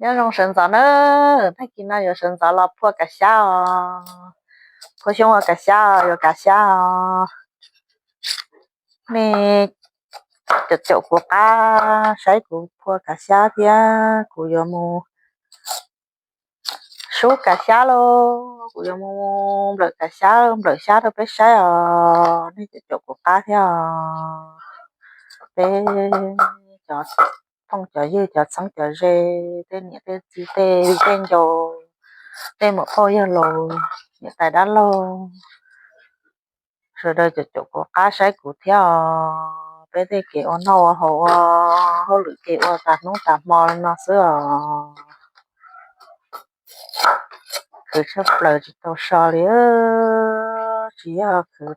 Nyob zoo sawv ntxov nawb, tag kis no yuav sawv ntxov los phua kav xyab os. Phua xyoob ua kav xyab os, yuav kav xyab os. Nej caum caum kuv qab saib kuv phua kav xyab thiab kuv yuav mus sub kav xyab lauj, kuv yuav mus nplawm kav xyab, nplawm xyab rau peb saib os. Nej caum caum kuv qab thiab os. Peb cov phooj cov ywg, cov txheeb cov ze, tej niam tej txiv, tej viv tej ncaus, tej muam phauj yawg laus, niam tais dab laug, sawv daws caum caum kuv qab saib kuv thiab os. Peb tej kev ua noj ua haus, ua hauj lwm kev ua tas hnub tas hmo li no xwb os. Khwv tshaj plaws tsis tau so li, tsis yog khwv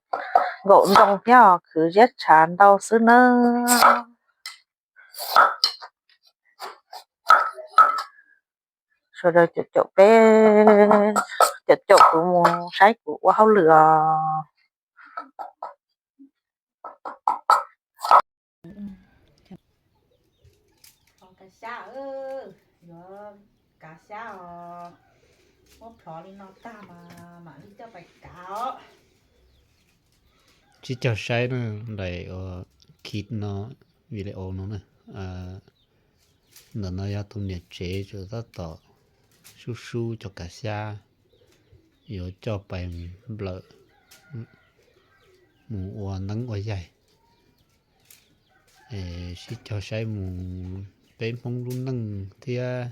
nkaum ntoo thiab, khwv ziab tshav ntau xwb nawb. Sawv daws caum caum peb, caum caum kuv mus saib kuv ua hauj lwm os. Kav xyab, yuav kav xyab os. Muab plhov li no tag mas mam li coj pais kav os. Sib cog saib na, daim ua kit no, video no na. Ntawm no yog tus niam tsev tseem tab tom sub sub cov kav xyab yuav coj pais nplawm mus ua neeb ua yaig. Sib cog saib mus, peb Hmoob lub neej thiab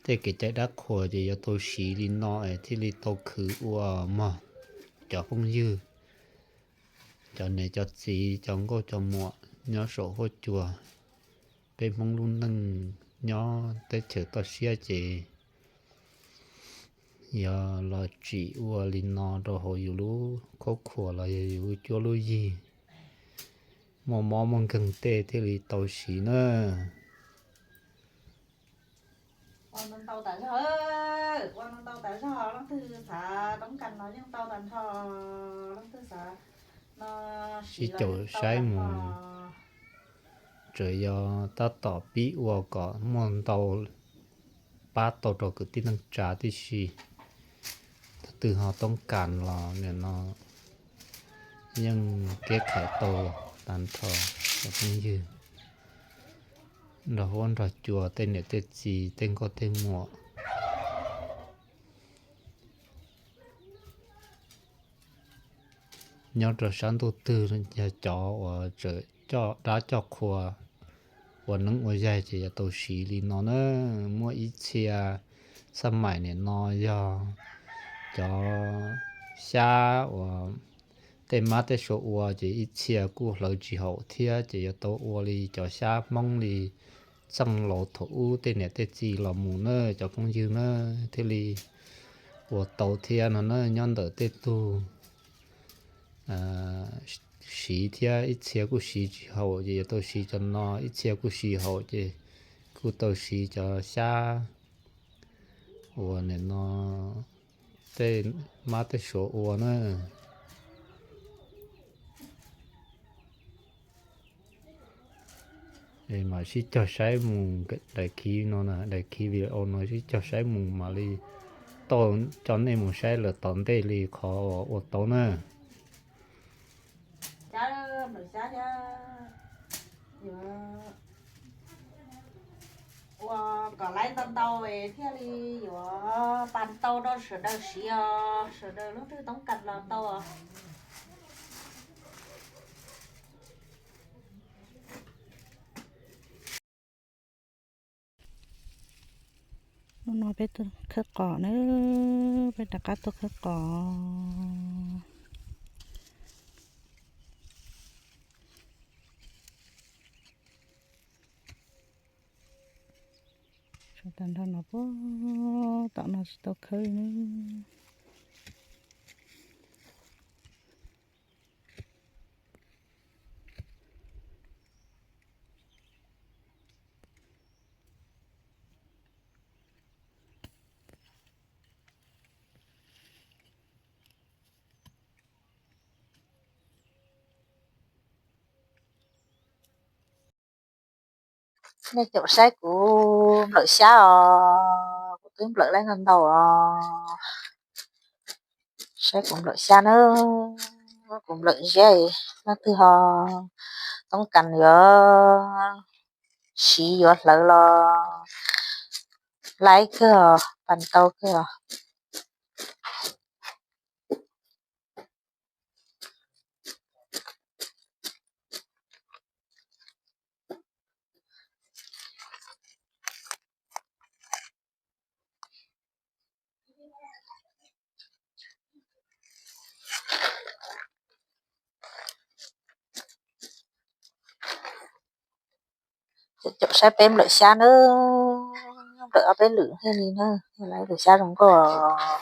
tej kev cai dab qhuas ces yuav tau siv li no es thiaj li tau khwv ua mog. Cov phooj ywg, cov niam cov txiv, cov nkauj cov muam nyob saum huab cua, peb Hmoob lub neej nyob teb chaws toj siab ces yog los tsim ua li no rau hauv yus lub khuab khuas los yog yus lub cuab lub yig, muaj mob muaj nkeeg tej thiaj li tau siv na. Ua ntau ntau tas zog, ua ntau ntau tas zog, leej twg xav toob kas no yeej tau tag nrho, leej twg xav no sib caum saib mus. Tsuas yog tab tom pib ua kom muaj ntau pab tau rau kwv tij neej tsa tib si. Tus twg ho toob kas los nim no yeej keb khais tau tag nrho cov phooj ywg nrog huab nrog cua, tej niam tej txiv, tej nkauj tej muam. Nyob rau sab ntuj twg yog cov uas tseem coj dab coj qhua ua neeb ua yaig ces yuav tau siv li no na. Muaj ib txhia xab maim nim no yog cov xyab uas tej mab tej suav ua ces ib txhia kuj hlawv tsis haum thiab ces yuav tau ua li cov xyab Hmoob li txheej laus thaum ub tej niam tej txiv los mus na cov phooj ywg na, thiaj li ua tau thiab no na. Nyob ntawm tej tug siv thiab ib txhia kuj siv tsis haum ces yuav tau siv cov no, ib txhia kuj siv haum ces kuj tau siv cov xyab uas nim no tej mab tej suav ua na. Mam sib cog saib mus, daim khiv no, daim khiv video no sib cog saib mus mam li tau coj nej mus saib lawm tom ntej li qhov ua tau na. Ua kom laiv ntau ntau es thiaj li yuav pab tau rau sawv daws siv os, sawv daws leej twg toob kas los tau os. Hnub no peb tuaj khawb qos na, peb rov qab tuaj khawb qos. Tag nrho no puag tom no tsis tau khawb li na. Nej caum saib kuv nplawm xyab os, kuv twb nplawm laib ntau ntau os. Saib kuv nplawm xyab nawb, kuv nplawm ziab, leej twg ho toob kas yuav siv yuav hlawv los laib kawg os, pab tau kawg os. Caum saib peb nplawm xyab nawb, nplawm ob peb lwm thiaj li na, lawv lwm xyab zoo nkauj.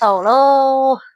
Tau lauj.